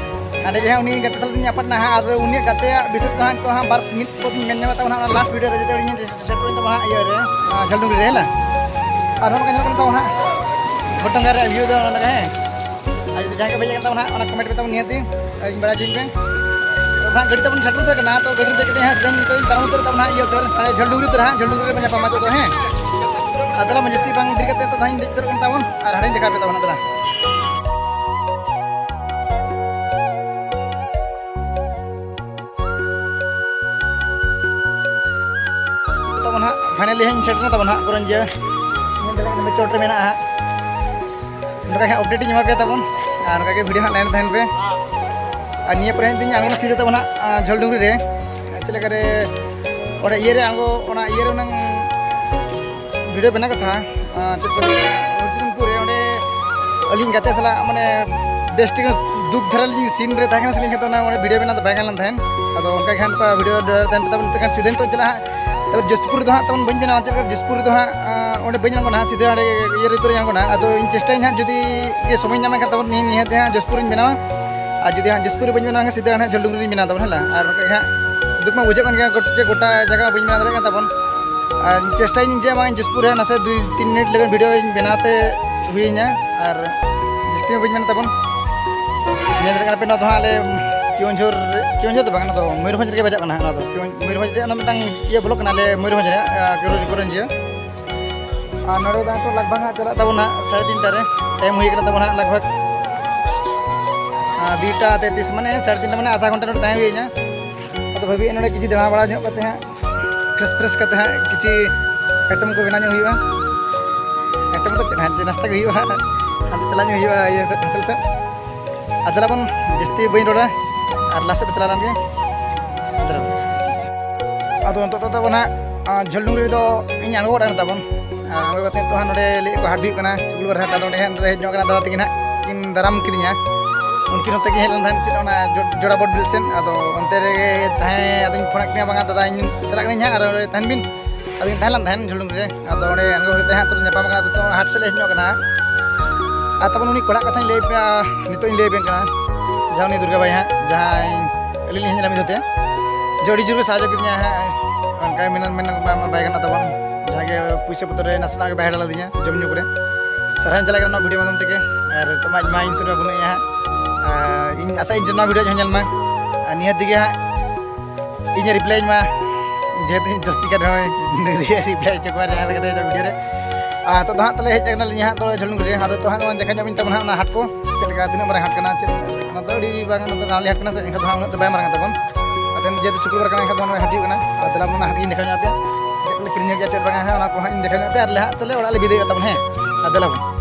ᱱᱚᱰᱮ ᱜᱮ ᱦᱟᱸᱜ ᱩᱱᱤ ᱜᱟᱛᱮ ᱥᱟᱞᱟᱜ ᱞᱤᱧ ᱧᱟᱯᱟᱢ ᱱᱟ ᱦᱟᱸᱜ, ᱟᱨ ᱩᱱᱤᱭᱟᱜ ᱜᱟᱛᱮᱭᱟᱜ ᱵᱤᱥᱚᱭ ᱛᱮ ᱦᱟᱸᱜ ᱱᱤᱛᱚᱜ ᱦᱟᱸᱜ ᱵᱟᱨ ᱢᱤᱫ ᱯᱚᱫ ᱤᱧ ᱢᱮᱱ ᱧᱟᱢᱟ ᱛᱟᱵᱚᱱ ᱦᱟᱸᱜ, ᱚᱱᱟ ᱞᱟᱥᱴ ᱵᱷᱤᱰᱤᱭᱳ ᱨᱮ ᱡᱮᱛᱮ ᱦᱚᱲ ᱤᱧ ᱥᱮᱴᱮᱨ ᱛᱟᱵᱚᱱ ᱦᱟᱸᱜ ᱤᱭᱟᱹ ᱨᱮ, ᱟᱸ, ᱡᱷᱟᱞᱰᱩᱝᱨᱤ ᱨᱮ, ᱦᱮᱸ ᱞᱟ? ᱟᱨ ᱱᱚᱜᱼᱚ ᱱᱚᱝᱠᱟ ᱧᱮᱞᱚᱜ ᱠᱟᱱ ᱛᱟᱵᱚᱱ ᱦᱟᱸᱜ, ᱜᱷᱚᱴᱚᱝᱜᱟ ᱨᱮᱭᱟᱜ ᱵᱷᱤᱭᱩ ᱫᱚ ᱱᱚᱜᱼᱚ ᱱᱚᱝᱠᱟ, ᱦᱮᱸ᱾ ᱟᱨ ᱡᱩᱫᱤ ᱡᱟᱦᱟᱸᱭ ᱠᱚ ᱵᱟᱹᱲᱤᱡ ᱟᱠᱟᱱ ᱛᱟᱵᱚᱱ ᱦᱟᱸᱜ, ᱚᱱᱟ ᱠᱚᱢᱮᱱᱴ ᱯᱮ ᱛᱟᱵᱚᱱ ᱱᱤᱦᱟᱹᱛᱤ, ᱟᱨ ᱤᱧ ᱵᱟᱲᱟᱭ ᱦᱚᱪᱚᱧ ᱯᱮ᱾ ᱜᱟᱹᱰᱤ ᱛᱟᱵᱚᱱ ᱥᱮᱴᱮᱨ ᱩᱛᱟᱹᱨ ᱠᱟᱱᱟ, ᱛᱚ ᱜᱟᱹᱰᱤ ᱨᱮ ᱫᱮᱡ ᱠᱟᱛᱮ ᱦᱟᱸᱜ ᱥᱤᱫᱷᱟᱹ ᱱᱤᱛᱚᱜ ᱤᱧ ᱯᱟᱨᱚᱢ ᱩᱛᱟᱹᱨ ᱛᱟᱵᱚᱱ ᱦᱟᱸᱜ ᱤᱭᱟᱹ ᱩᱛᱟᱹᱨ, ᱦᱟᱸᱰᱮ ᱡᱷᱟᱹᱞᱰᱩᱝᱨᱤ ᱩᱛᱟᱹᱨ ᱦᱟᱸᱜ, ᱡᱷᱟᱹᱞᱰᱩᱝᱨᱤ ᱨᱮ ᱧᱟᱯᱟᱢᱟ ᱱᱤᱛᱚᱜ ᱫᱚ, ᱦᱮᱸ᱾ ᱟᱨ ᱫᱮᱞᱟ ᱢᱟ ᱡᱟᱹᱥᱛᱤ ᱵᱟᱝ ᱵᱤᱨ ᱠᱟᱛᱮ ᱱᱤᱛᱚᱜ ᱫᱚ ᱦᱟᱸᱜ ᱤᱧ ᱫᱮᱡ ᱩᱛᱟᱹᱨ ᱠᱟᱱ ᱛᱟᱵᱚᱱ ᱟᱨ ᱦᱟᱸᱰᱮᱧ ᱫᱮᱠᱷᱟᱣ ᱟᱯᱮ ᱛᱟᱵᱚᱱ ᱦᱟᱸᱜ, ᱫᱮᱞᱟ᱾ ᱛᱟᱵᱚᱱ ᱦᱟᱸᱜ finally ᱦᱟᱸᱜ ᱤᱧ ᱥᱮᱴᱮᱨ ᱮᱱᱟ ᱛᱟᱵᱚᱱ ᱦᱟᱸᱜ ᱠᱚᱨᱚᱧᱡᱤᱭᱟᱹ᱾ ᱧᱮᱞ ᱫᱟᱲᱮᱭᱟᱜ ᱠᱟᱱᱟ ᱪᱚᱴ ᱨᱮ ᱢᱮᱱᱟᱜᱼᱟ ᱦᱟᱸᱜ᱾ ᱱᱚᱝᱠᱟ ᱜᱮ ᱦᱟᱸᱜ update ᱤᱧ ᱮᱢᱟ ᱯᱮᱭᱟ ᱛᱟᱵᱚᱱ᱾ ᱟᱨ ᱱᱚᱝᱠᱟ ᱜᱮ video ᱦᱟᱸᱜ line ᱨᱮ ᱛᱟᱦᱮᱱ ᱯᱮ᱾ ᱟᱨ ᱱᱤᱭᱟᱹ ᱯᱚᱨᱮ ᱦᱟᱸᱜ ᱤᱧ ᱟᱬᱜᱚᱱᱟ ᱥᱤᱫᱷᱟᱹ ᱛᱟᱵᱚᱱ ᱦᱟᱸᱜ, ᱟᱸ, ᱡᱷᱟᱹᱞᱰᱩᱝᱨᱤ ᱨᱮ᱾ ᱪᱮᱫ ᱞᱮᱠᱟ ᱨᱮ ᱚᱸᱰᱮ ᱤᱭᱟᱹ ᱨᱮ ᱟᱬᱜᱚ, ᱚᱱᱟ ᱤᱭᱟᱹ ᱨᱮ ᱦᱩᱱᱟᱹᱝ video ᱵᱮᱱᱟᱣ ᱠᱟᱛᱷᱟ, ᱟᱸ, ᱪᱮᱫ ᱠᱚ ᱞᱟᱹᱭᱟ, ᱦᱚᱨᱤᱫᱤᱱᱯᱩᱨ ᱨᱮ ᱚᱸᱰᱮ ᱟᱹᱞᱤᱧ ᱜᱟᱛᱮ ᱥᱟᱞᱟᱜ ᱢᱟᱱᱮ ᱵᱮᱥ ᱴᱷᱤᱠ ᱫᱩᱠ ᱫᱷᱟᱨᱟ ᱞᱤᱧ scene ᱨᱮ ᱛᱟᱦᱮᱸ ᱠᱟᱱᱟ ᱥᱮ ᱞᱤᱧ, ᱠᱷᱟᱱ ᱫᱚ ᱚᱱᱟ ᱚᱸᱰᱮ video ᱵᱮᱱᱟᱣ ᱫᱚ ᱵᱟᱭ ᱜᱟᱱ ᱞᱮᱱ ᱛᱟᱦᱮᱸᱫ᱾ ᱟᱫᱚ ᱚᱱᱠᱟ ᱜᱮ ᱦᱟᱸᱜ ᱱᱚᱝᱠᱟ video ᱫᱚ ᱛᱟᱦᱮᱱ ᱯᱮ ᱛᱟᱵᱚᱱ, ᱮᱱᱛᱮ ᱠᱷᱟᱱ ᱥᱤᱫᱷᱟᱹ ᱱᱤᱛᱚᱜ ᱪᱟᱞᱟᱜ ᱦᱟᱸᱜ᱾ ᱛᱟᱨᱯᱚᱨ ᱡᱳᱥᱯᱩᱨ ᱨᱮᱫᱚ ᱦᱟᱸᱜ ᱛᱟᱵᱚᱱ ᱵᱟᱹᱧ ᱵᱮᱱᱟᱣᱟ, ᱪᱮᱫ ᱞᱮᱠᱟ ᱡᱳᱥᱯᱩᱨ ᱨᱮᱫᱚ ᱦᱟᱸᱜ, ᱟᱸ, ᱚᱸᱰᱮ ᱵᱟᱹᱧ ᱟᱬᱜᱚᱱᱟ ᱦᱟᱸᱜ, ᱥᱤᱫᱷᱟᱹ ᱦᱟᱸᱰᱮ ᱤᱭᱟᱹ ᱨᱮ ᱩᱛᱟᱹᱨ ᱤᱧ ᱟᱬᱜᱚᱱᱟ᱾ ᱟᱫᱚ ᱤᱧ ᱪᱮᱥᱴᱟᱭᱟᱹᱧ ᱦᱟᱸᱜ, ᱡᱩᱫᱤ ᱜᱮ ᱥᱚᱢᱚᱭ ᱧᱟᱢ ᱮᱱᱠᱷᱟᱱ ᱛᱟᱵᱚᱱ ᱱᱤᱭᱟᱹ ᱱᱤᱦᱟᱹᱛ ᱦᱟᱸᱜ ᱡᱳᱥᱯᱩᱨ ᱤᱧ ᱵᱮᱱᱟᱣᱟ᱾ ᱟᱨ ᱡᱩᱫᱤ ᱦᱟᱸᱜ ᱡᱳᱥᱯᱩᱨ ᱨᱮ ᱵᱟᱹᱧ ᱵᱮᱱᱟᱣᱟ ᱮᱱᱠᱷᱟᱱ ᱥᱤᱫᱷᱟᱹ ᱦᱟᱸᱜ ᱡᱷᱟᱹᱞᱰᱩᱝᱨᱤ ᱨᱤᱧ ᱵᱮᱱᱟᱣ ᱛᱟᱵᱚᱱ ᱦᱮᱸ ᱞᱟ᱾ ᱟᱨ ᱱᱚᱝᱠᱟ ᱜᱮ ᱦᱟᱸᱜ ᱫᱩᱠ ᱢᱟ ᱵᱩᱡᱷᱟᱹᱜ ᱠᱟᱱ ᱜᱮᱭᱟ ᱜᱚᱴ-, ᱡᱮ ᱜᱚᱴᱟ ᱡᱟᱭᱜᱟ ᱢᱟ ᱵᱟᱹᱧ ᱵᱮᱱᱟᱣ ᱫᱟᱲᱮᱭᱟᱜ ᱠᱟᱱ ᱛᱟᱵᱚᱱ᱾ ᱟᱨ ᱪᱮᱥᱴᱟᱭᱟᱹᱧ ᱡᱮ ᱵᱟᱝ ᱡᱳᱥᱯᱩᱨ ᱨᱮ ᱱᱟᱥᱮ ᱫᱩᱭ ᱛᱤᱱ ᱢᱤᱱᱤᱴ ᱞᱟᱹᱜᱤᱫ video ᱤᱧ ᱵᱮᱱᱟᱣ ᱛᱮ ᱦᱩᱭᱟᱹᱧᱟ᱾ ᱟᱨ ᱡᱟᱹᱥᱛᱤ ᱢᱟ ᱵᱟᱹᱧ ᱢᱮᱱ ᱛᱟᱵᱚᱱ᱾ ᱧᱮᱞ ᱫᱟᱲᱮᱭᱟᱜ ᱠᱟᱱᱟ ᱯᱮ, ᱱᱚᱣᱟ ᱫᱚ ᱦᱟᱸᱜ ᱟᱞᱮ ᱠᱮᱣᱚᱱᱡᱷᱳᱨ ᱨᱮ, ᱠᱮᱣᱚᱱᱡᱷᱳᱨ ᱫᱚ ᱵᱟᱝ, ᱱᱚᱣᱟ ᱫᱚ ᱢᱚᱭᱩᱨᱵᱷᱚᱸᱡᱽ ᱨᱮᱜᱮ ᱵᱟᱡᱟᱜ ᱠᱟᱱᱟ ᱦᱟᱸᱜ᱾ ᱱᱚᱣᱟ ᱫᱚ ᱠᱮᱣᱚᱱ-, ᱢᱚᱭᱩᱨᱵᱷᱚᱸᱡᱽ ᱨᱮᱭᱟᱜ ᱚᱱᱟ ᱢᱤᱫᱴᱟᱝ ᱤᱭᱟᱹ block ᱠᱟᱱᱟ, ᱟᱞᱮ ᱢᱚᱭᱩᱨᱵᱷᱚᱸᱡᱽ ᱨᱮᱭᱟᱜ, ᱟᱨ ᱠᱮᱣᱚᱱᱡᱷᱳᱨ ᱤᱭᱟᱹ᱾ ᱟᱨ ᱱᱚᱰᱮ ᱫᱚ ᱱᱤᱛᱚᱜ ᱞᱟᱜᱽ ᱵᱷᱟᱜᱽ ᱦᱟᱸᱜ ᱪᱟᱞᱟᱜ ᱛᱟᱵᱚᱱᱟ ᱥᱟᱲᱮ ᱛᱤᱱᱴᱟ ᱨᱮ, time ᱦᱩᱭ ᱠᱟᱱᱟ ᱛᱟᱵᱚᱱᱟ ᱦᱟᱸᱜ ᱞᱟᱜᱽ ᱵᱷᱟᱜᱽ, ᱟᱨ, ᱫᱩᱭᱴᱟ ᱛᱮᱛᱨᱤᱥ, ᱢᱟᱱᱮ ᱥᱟᱲᱮ ᱛᱤᱱᱴᱟ, ᱢᱟᱱᱮ ᱟᱫᱷᱟ ᱜᱷᱚᱱᱴᱟ ᱱᱚᱰᱮ ᱛᱟᱦᱮᱸ ᱦᱩᱭ ᱤᱧᱟ᱾ ᱟᱫᱚ ᱵᱷᱟᱹᱵᱤᱭᱮᱫ ᱱᱚᱰᱮ ᱠᱤᱪᱷᱩ ᱫᱟᱬᱟ ᱵᱟᱲᱟ ᱧᱚᱜ ᱠᱟᱛᱮ ᱦᱟᱸᱜ fresh fresh ᱠᱟᱛᱮ ᱦᱟᱸᱜ ᱠᱤᱪᱷᱩ item ᱠᱚ ᱵᱮᱱᱟᱣ ᱧᱚᱜ ᱦᱩᱭᱩᱜᱼᱟ᱾ Item ᱫᱚ ᱪᱮᱫ ᱦᱟᱸᱜ, ᱡᱮ ᱱᱟᱥᱛᱟ ᱜᱮ ᱦᱩᱭᱩᱜᱼᱟ ᱦᱟᱸᱜ, ᱦᱟᱸᱰᱮ ᱪᱟᱞᱟᱜ ᱧᱚᱜ ᱦᱩᱭᱩᱜᱼᱟ ᱤᱭᱟᱹ ᱥᱮᱫ, hotel ᱥᱮᱫ᱾ ᱟᱨ ᱪᱟᱞᱟᱜ ᱵᱚᱱ, ᱡᱟᱹᱥᱛᱤ ᱵᱟᱹᱧ ᱨᱚᱲᱟ, ᱟᱨ last ᱥᱮᱫ ᱵᱚᱱ ᱪᱟᱞᱟᱣ ᱞᱮᱱ ᱜᱮ᱾ ᱟᱫᱚ ᱱᱤᱛᱚᱜ ᱫᱚ ᱛᱟᱵᱚᱱ ᱦᱟᱸᱜ, ᱟᱸ, ᱡᱷᱟᱹᱞᱰᱩᱝᱨᱤ ᱨᱮᱫᱚ ᱤᱧ ᱟᱬᱜᱚ ᱜᱚᱫ ᱟᱠᱟᱱ ᱛᱟᱵᱚᱱ᱾ ᱟᱨ ᱟᱬᱜᱚ ᱠᱟᱛᱮ ᱱᱤᱛᱚᱜ ᱦᱟᱸᱜ ᱱᱚᱰᱮ ᱞᱟᱹᱭᱮᱫ ᱠᱚ ᱦᱟᱴ ᱦᱩᱭᱩᱜ ᱠᱟᱱᱟ, ᱥᱩᱠᱩᱞᱵᱟᱨ ᱦᱟᱴ᱾ ᱟᱫᱚ ᱚᱸᱰᱮ ᱦᱟᱸᱜ ᱱᱚᱰᱮ ᱦᱮᱡ ᱧᱚᱜ ᱠᱟᱱᱟ ᱫᱟᱫᱟ ᱛᱟᱹᱠᱤᱱ ᱦᱟᱸᱜ, ᱠᱤᱱ ᱫᱟᱨᱟᱢ ᱠᱤᱫᱤᱧᱟ᱾ ᱩᱱᱠᱤᱱ ᱱᱚᱛᱮ ᱠᱤᱱ ᱦᱮᱡ ᱞᱮᱱ ᱛᱟᱦᱮᱸᱫ ᱪᱮᱫ ᱚᱱᱟ ᱡᱚ-, ᱡᱚᱲᱟ ᱵᱳᱨᱰ ᱵᱤᱞ ᱥᱮᱱ᱾ ᱟᱫᱚ ᱚᱱᱛᱮ ᱨᱮᱜᱮ ᱛᱟᱦᱮᱸ, ᱟᱫᱚᱧ ᱯᱷᱳᱱ ᱟᱫ ᱠᱤᱱᱟ, "ᱵᱟᱝᱟ ᱫᱟᱫᱟ, ᱤᱧ ᱪᱟᱞᱟᱜ ᱠᱟᱹᱱᱟᱹᱧ ᱦᱟᱸᱜ, ᱟᱨ ᱚᱸᱰᱮ ᱛᱟᱦᱮᱱ ᱵᱤᱱ᱾" ᱟᱫᱚᱧ ᱛᱟᱦᱮᱸ ᱞᱮᱱ ᱛᱟᱦᱮᱸᱫ ᱡᱷᱟᱹᱞᱰᱩᱝᱨᱤ ᱨᱮ᱾ ᱟᱫᱚ ᱚᱸᱰᱮ ᱟᱬᱜᱚ ᱠᱟᱛᱮ ᱦᱟᱸᱜ ᱛᱚ ᱧᱟᱯᱟᱢ ᱠᱟᱱᱟ, ᱟᱫᱚ ᱛᱚ ᱦᱟᱴ ᱥᱮᱫ ᱞᱮ ᱦᱮᱡ ᱧᱚᱜ ᱠᱟᱱᱟ ᱦᱟᱸᱜ᱾ ᱟᱨ ᱛᱟᱵᱚᱱ ᱩᱱᱤ ᱠᱚᱲᱟ ᱠᱟᱛᱷᱟᱧ ᱞᱟᱹᱭ ᱯᱮᱭᱟ, ᱱᱤᱛᱚᱜ ᱤᱧ ᱞᱟᱹᱭ ᱟᱵᱮᱱ ᱠᱟᱱᱟ, ᱡᱟᱦᱟᱸ ᱩᱱᱤ ᱫᱩᱨᱜᱟ ᱵᱷᱟᱭ ᱦᱟᱸᱜ, ᱡᱟᱦᱟᱸᱭ ᱟᱹᱞᱤᱧ ᱞᱤᱧ ᱦᱮᱡ ᱞᱮᱱᱟ ᱢᱤᱫ ᱫᱷᱟᱣ ᱛᱮ, ᱡᱮ ᱟᱹᱰᱤ ᱡᱳᱨ ᱜᱮ ᱥᱟᱦᱟᱡᱽᱡᱚ ᱠᱤᱫᱤᱧᱟ ᱦᱟᱸᱜ᱾ ᱚᱱᱠᱟ ᱢᱮᱱ, ᱢᱮᱱ ᱢᱟ ᱵᱟᱭ ᱜᱟᱱᱚᱜ ᱛᱟᱵᱚᱱ, ᱡᱟᱦᱟᱸ ᱜᱮ ᱯᱩᱭᱥᱟᱹ ᱯᱚᱛᱨᱚ ᱨᱮ ᱱᱟᱥᱮᱱᱟᱜ ᱜᱮ ᱵᱟᱭ ᱦᱮᱲᱟ ᱞᱮᱫᱤᱧᱟ, ᱡᱚᱢ ᱧᱩ ᱠᱚᱨᱮ᱾ ᱥᱟᱨᱦᱟᱣ ᱤᱧ ᱪᱟᱞᱟᱜ ᱠᱟᱱᱟ ᱱᱚᱣᱟ video ᱢᱟᱫᱽᱫᱷᱚᱢ ᱛᱮᱜᱮ, ᱟᱨ ᱛᱚ ᱢᱟ ᱤᱧ ᱢᱟ ᱤᱧ ᱥᱩᱨ ᱨᱮ ᱵᱟᱹᱱᱩᱜ ᱮᱭᱟ ᱦᱟᱸᱜ᱾ ᱟᱨ ᱤᱧ ᱟᱥᱟᱭᱟᱹᱧ ᱡᱮ ᱱᱚᱣᱟ video ᱦᱚᱸ ᱧᱮᱞ ᱢᱟ᱾ ᱟᱨ ᱱᱤᱦᱟᱹᱛ ᱜᱮ ᱦᱟᱸᱜ ᱤᱧᱮ ᱨᱤᱯᱞᱟᱭᱟᱹᱧ ᱢᱟ, ᱡᱮᱦᱮᱛᱩ ᱤᱧ ᱡᱟᱹᱥᱛᱤ ᱠᱟᱨ ᱦᱚᱸ ᱱᱩᱭ ᱨᱤᱯᱞᱟᱭ ᱦᱚᱪᱚ ᱠᱚᱣᱟ ᱡᱟᱦᱟᱸ ᱞᱮᱠᱟᱛᱮ ᱵᱷᱤᱰᱤᱭᱳ ᱨᱮ᱾ ᱟᱨ ᱱᱤᱛᱚᱜ ᱫᱚ ᱦᱟᱸᱜ ᱛᱟᱦᱞᱮ ᱦᱮᱡ ᱟᱠᱟᱱᱟᱞᱤᱧ ᱦᱟᱸᱜ ᱛᱚ ᱡᱷᱟᱹᱞᱩᱝ ᱨᱮ᱾ ᱟᱫᱚ ᱱᱤᱛᱚᱜ ᱦᱟᱸᱜ ᱱᱚᱣᱟ ᱫᱮᱠᱷᱟᱣ ᱧᱚᱜ ᱟᱹᱧ ᱛᱟᱵᱚᱱ ᱦᱟᱸᱜ ᱚᱱᱟ ᱦᱟᱴ ᱠᱚ ᱪᱮᱫ ᱞᱮᱠᱟ, ᱛᱤᱱᱟᱹᱜ ᱢᱟᱨᱟᱝ ᱦᱟᱴ ᱠᱟᱱᱟ, ᱪᱮᱫ ᱚᱱᱟ ᱫᱚ ᱟᱹᱰᱤ ᱵᱟᱝ, ᱚᱱᱟ ᱫᱚ ᱜᱟᱶᱞᱤ ᱦᱟᱴ ᱠᱟᱱᱟ ᱥᱮ, ᱮᱱᱠᱷᱟᱱ ᱫᱚ ᱦᱟᱸᱜ ᱩᱱᱟᱹᱜ ᱫᱚ ᱵᱟᱭ ᱢᱟᱨᱟᱝ ᱛᱟᱵᱚᱱ᱾ ᱟᱫᱚ ᱡᱮᱦᱮᱛᱩ ᱥᱩᱠᱨᱵᱟᱨ ᱠᱟᱱᱟ, ᱮᱱᱠᱷᱟᱱ ᱫᱚ ᱱᱚᱣᱟ ᱦᱟᱴ ᱦᱩᱭᱩᱜ ᱠᱟᱱᱟ᱾ ᱟᱨ ᱫᱮᱞᱟ ᱵᱚᱱ ᱚᱱᱟ ᱦᱟᱴ ᱜᱤᱧ ᱫᱮᱠᱷᱟᱣ ᱧᱚᱜ ᱟᱯᱮᱭᱟ, ᱪᱮᱫ ᱠᱚᱞᱮ ᱠᱤᱨᱤᱧ ᱧᱚᱜ ᱜᱮᱭᱟ ᱪᱮᱫ ᱵᱟᱝᱟ ᱦᱟᱸᱜ, ᱚᱱᱟ ᱠᱚ ᱦᱟᱸᱜ ᱤᱧ ᱫᱮᱠᱷᱟᱣ ᱧᱚᱜ ᱟᱯᱮᱭᱟ᱾ ᱟᱨ ᱞᱮ ᱦᱟᱸᱜ ᱛᱟᱦᱞᱮ ᱚᱲᱟᱜ ᱞᱮ ᱵᱤᱫᱟᱹᱭᱚᱜ ᱛᱟᱵᱚᱱ, ᱦᱮᱸ᱾ ᱟᱨ ᱫᱮᱞᱟ ᱵᱚᱱ᱾